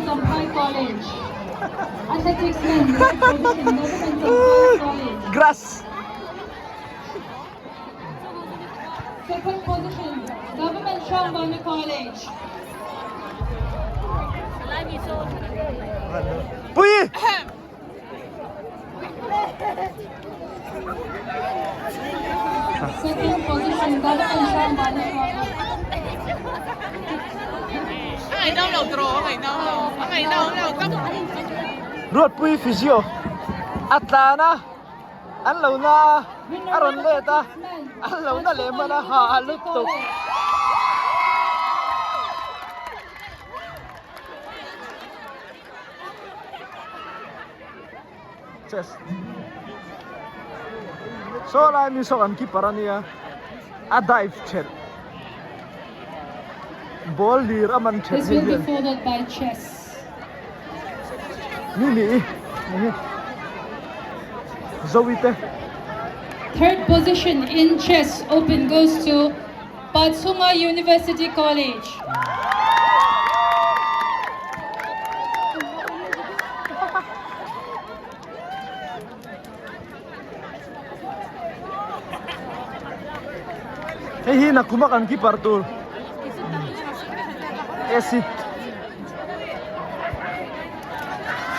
Champhai College. Athletics men, third position, Government Champhai College. Grass. Second position, Government Hrangbana College. Pui! Second position, Government Hrangbana College. Ruatpui physio a tlan a, an lo na a, a rawn let a, an lo na leh hman a, ha a lutuk. Chess Saw lai mi saw kan keeper ania a dive thelh ball lir a man thelh hei hian mi ni hi Zoe te. Third position in chess open goes to Pachhunga University College. Hei hi nakuma kan keeper tur AC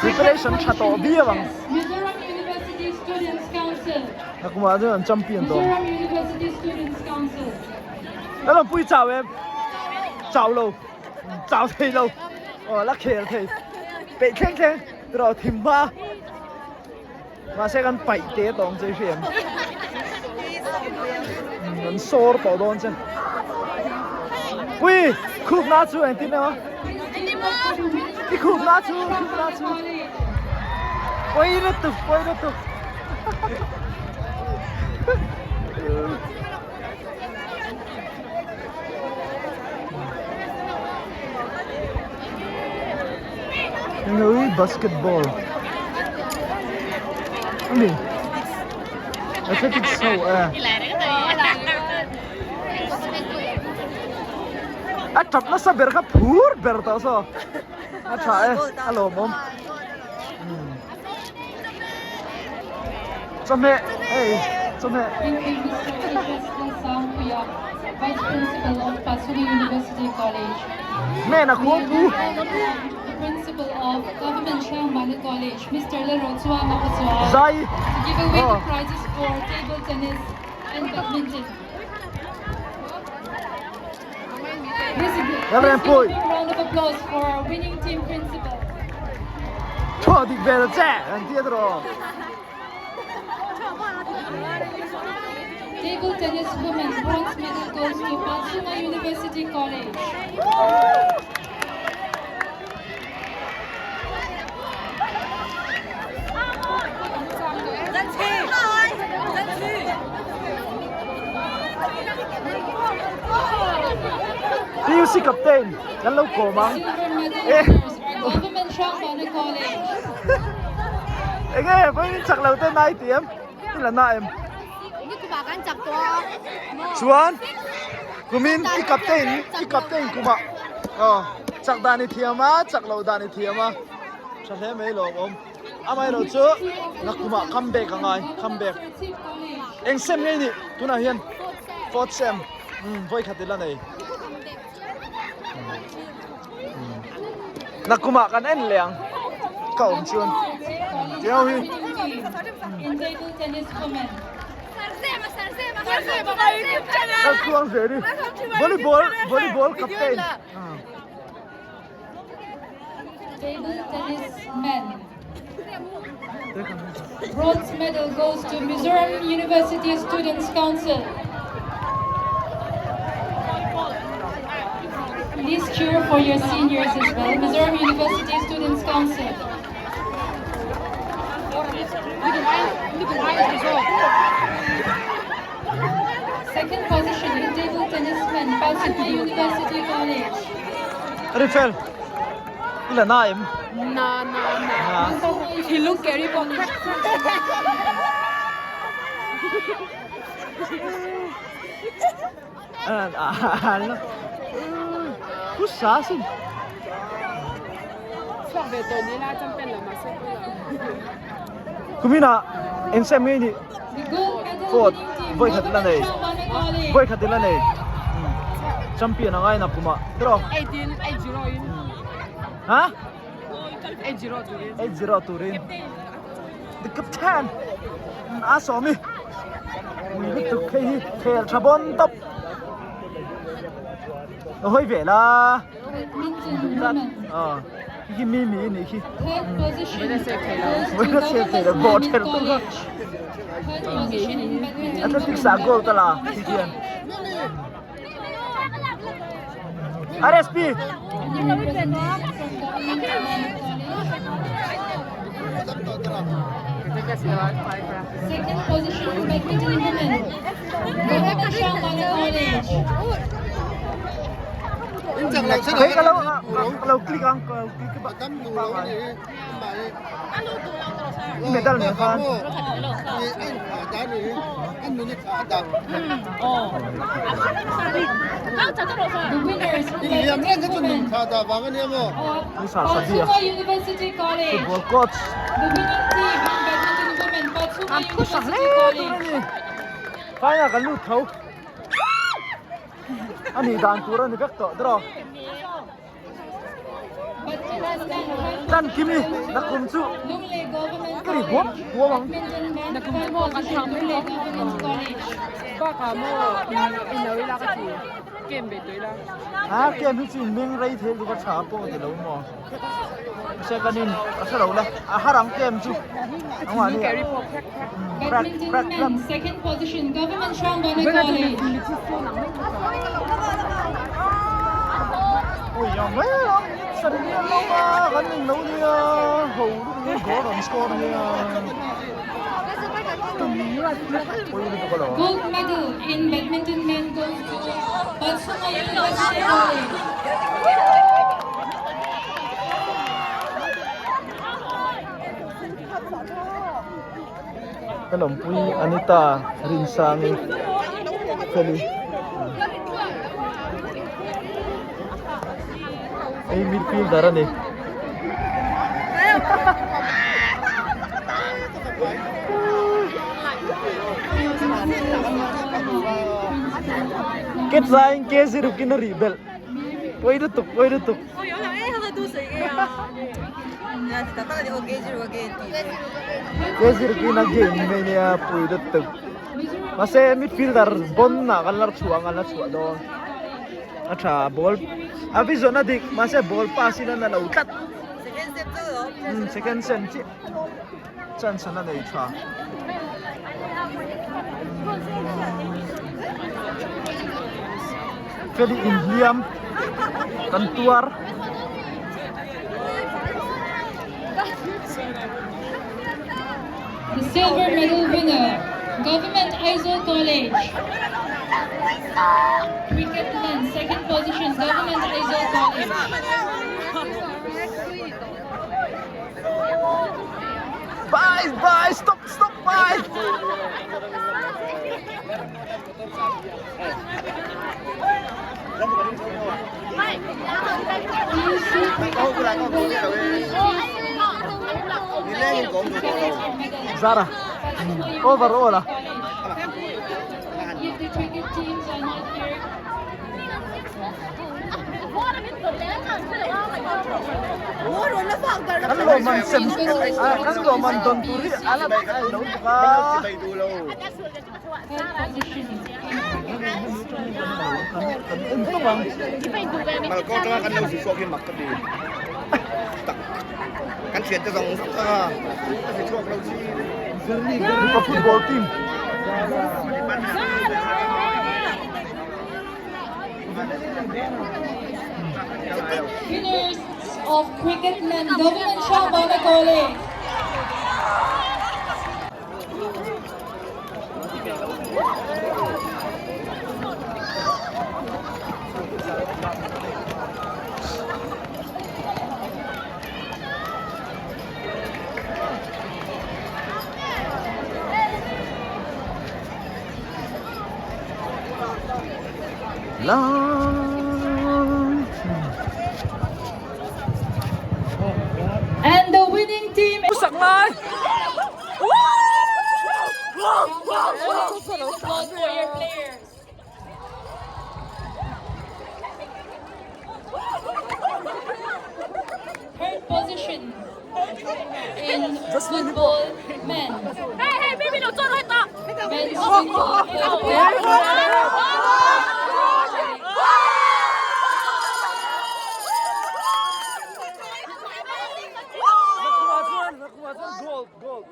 preparation tha tawh viau ang. Mizoram University Students Council. Nakuma chuan an champion dawn. Mizoram University Students Council. Kan awmpui chau em? Chau lo. Chau thei lo. Aw la khel thei. Peih thleng thleng rawh thim hma. Mahse kan paih te tawng che hri em? Kan sawr tawh dawn che. Pui, khup na chu engtin emaw? I khup na chu, khup na chu. Poi lutuk, poi lutuk. Hei basketball a ni athletics ho e a tap nasa ber kha phur ber tawh saw a tha e a lawmawm Chawhmeh hei chawhmeh. Thank you Mr. H.S. Lalsangpuia, Vice Principal of Pachhunga University College. Hmena khuang pu. The Principal of Government Hrangbana College, Mr. Lalrochuanga Pachuau, Zai. to give away the Oh. prizes for table tennis and badminton. Please give Lalrem Pui. a big round of applause for our winning team principal. Thaw dik ve lo che an ti tiraw. Table tennis women bronze medal goes to Pachhunga University College. PUC captain kan lo kawm ang. Silver medal Eh. winners are Government Hrangbana College. Enge vawiin chak lo te nai ti em? I la na em? Chuan kumin i captain i captain kumah aw chak dan i thiam a chak loh dan i thiam a tha hle mai lawmawm. Amaherawh chu nakumah comeback a ngai comeback eng sem ngei nih tunah hian fourth sem umm vawikhat ila nei nakumah kan en leh ang ka awm chuan tiang hi Laltluang Zeri volleyball volleyball captain. Table tennis men. Bronze medal goes to Mizoram University Students Council. Please cheer for your seniors as well. Mizoram University Students Council. Second position in table tennis men, Pachhunga University College. Rifel, i la na em? Na na na. Thinlung carry bawk. Husa sin. Kuminah eng sem nge nih fourth vawi khat la nei vawi khat la nei champion a ngai na kumah tiraw ha 8-0 turin the captain a sawmi ui lutuk hei hi khel tha bawn tawp a hawi ve la khi mi mi ni khi Vawi se thei lo bawh ther tur kha athletics ah gold a la khi khian RSP Second position badminton women, Government Shangmala College. Hei ka lo ka lo click ang ka lo click ba medal nen khan The winners badminton women of Pathuma University College. Football coach The winning team in badminton women, Pathuma University College. Final kan lut tho A nih dan tur a ni vek tawh tiraw. Tan kimi nakum chu ka ri huam huam ang. Nakum chu maw kan thang mai maw. Bakah maw in lo ila ka ti game ve tawh ila. Ha game hi chu in meng rei thei lutuk a tha pawh a ti lo maw. Mahse kan in a hre lo la a har ang game chu. Angah ni. Badminton men second position Government Shrambana College. Ui ang mai ang sarili an lo a kan ning lo nia ho lutuk in goal rawn score nia. Gold medal in badminton men goes to Pathuma University College. Ka lawmpui Anita Rinsangi Feli hei midfielder a ni. Ket zaiin ke zirukin a rih belh pawi lutuk pawi lutuk. Ke zirkin a game mai nia pui lutuk mahse midfielder bawn ah kan la chhuah ang an la chhuah dawn a tha ball a vision a dik mahse ball pass in a na lo tlat second sem chiah chance an la nei tha. Feli inhliam kan tuar. The silver medal winner, Government Aizawl College. Cricket men, second position, Government Aizawl College. Bye, bye, stop, stop, bye. Zara, overall ah. If the cricket teams are not here, Kan lawmman sem kan lawmman dawn tur hi a la lo bawk a. third position. Kan en tawp ang. Mipa football team. Winners of Cricket Men Government Shah College. La Please applaud for your players. Third position in football men. Men's football Gold, gold.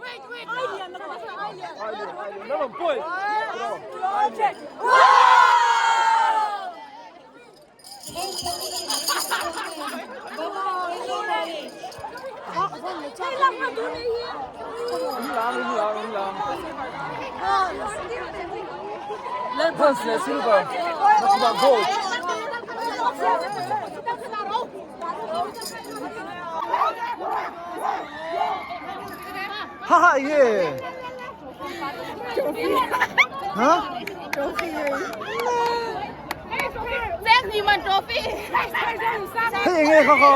Bronze leh silver nakupah gold. Ha ha ye. Ha? Hei enge kha kha.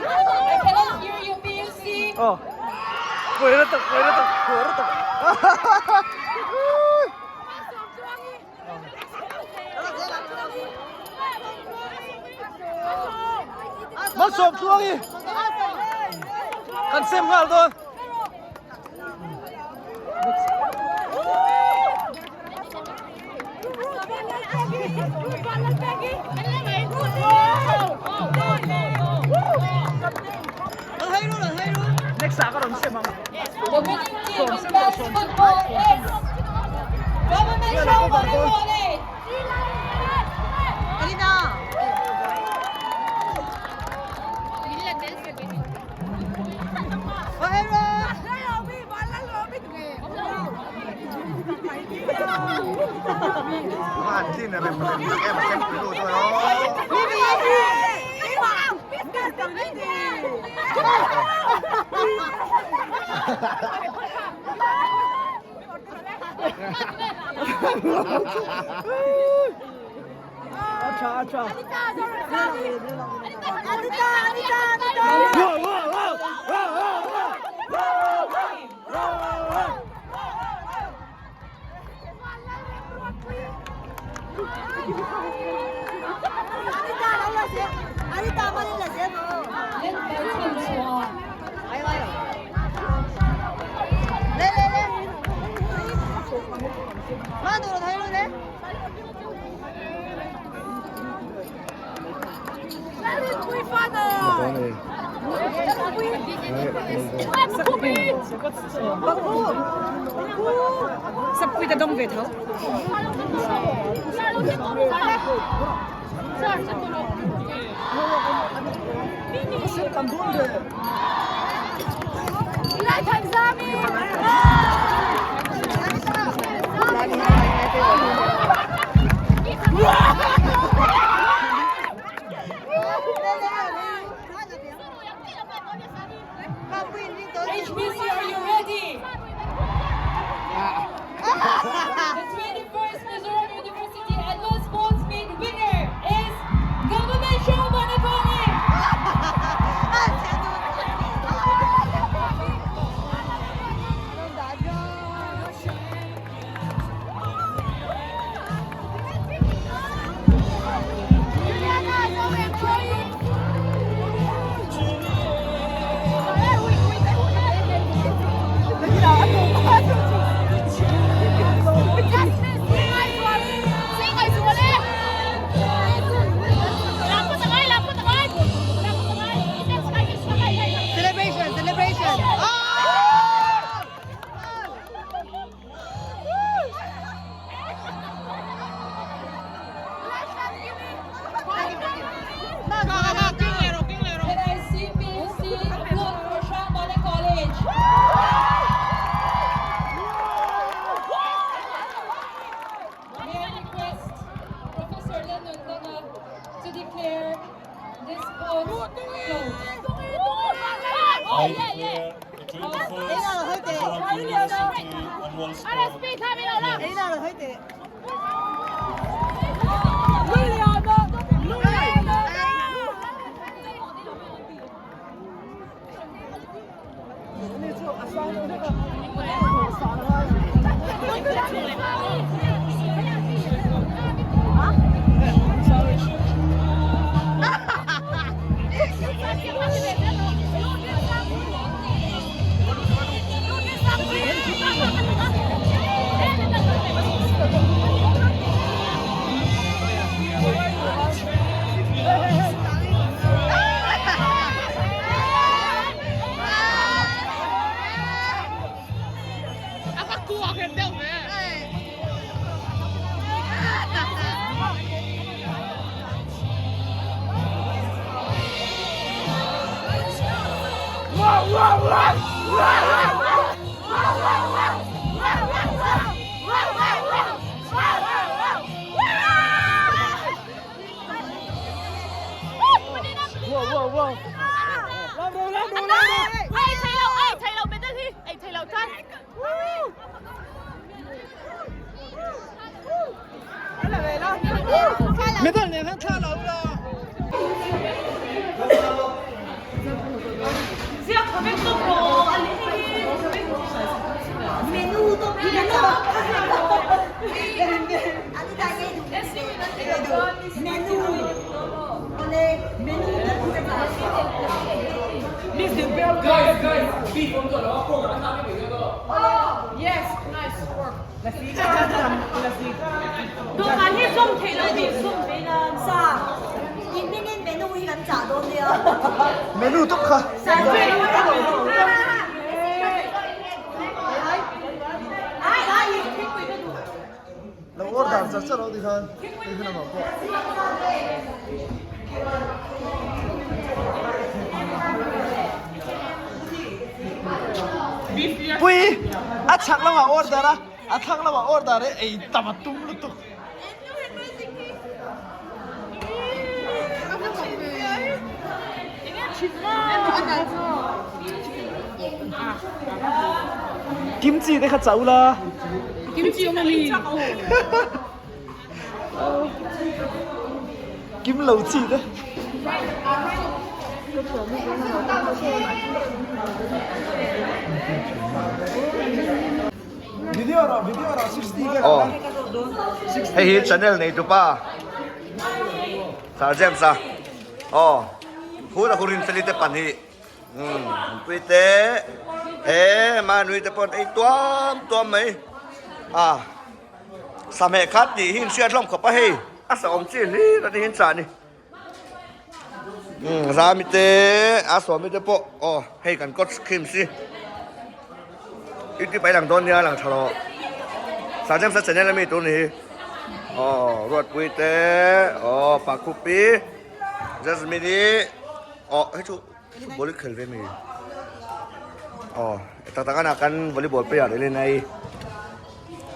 I cannot hear you, PUC. Oh. Pui lutuk, pui lutuk, pui lutuk. Malsawm Tluangi kan sem nghal dawn. Next ah ka rawn sem ang. The winning team in men's football is Government Shawmana College. A tha a tha. Led by Chhanchhuah. Sapui ta dawng ve tho. HBC, are you ready? The 21st Mizoram University Annual Sports Meet winner is Government Shawmana College. Celebration, celebration. Can I see PUC applaud for Shawmana College? May I request Professor Lennon Danga to declare this sports closed. I declare the 21st Mizoram University Annual Sport closed. Medal nen khan thla lo la. Menu tawp kha. Lo order char char lo ti khan hei hun amah pawh. Pui a chhak lamah order a a thlang lamah order e ei tam a tum lutuk. Kimchi te kha chau la. Kimchi awm a mi. Kim lo chi te. Video rawh video rawh 60 vel Aw hei hi channel nei tupa Sir James a aw khur a khurin feli te pan hi umm pui te he manui te pawh an ei tuam tuam mai a sameh khat tih hi in hriat hlawm khawp a hei a sa awm chi hlir a ni hi an chah ni. Umm Rami te a Sawmi te pawh aw hei kan coach khim si youtube ah i lang dawn nia lang tha lo Sir James a channel ami tur ni hi aw Ruatpui te aw Pakhupi Jasmine i aw hei chu football i khel ve mi aw tak tak a kan volleyball player elena i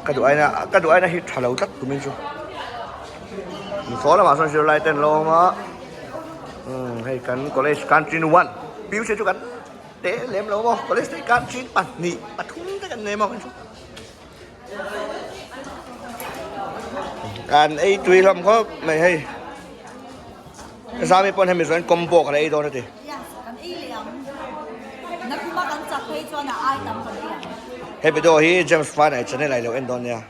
Ka duh aina ka duh aina hi tha lo tlat tumin chu saw lamah sawn zirlai te an lo awm a umm hei kan college canteen one PUC chu kan te lem lo maw college te canteen pahnih pathum te kan nei maw chu kan ei tui hlawm khawp mai hei zami pawn hemi zawhin combo ka la ei dawn a ti. He video hi James Fanai channel ah i lo en dawn nia.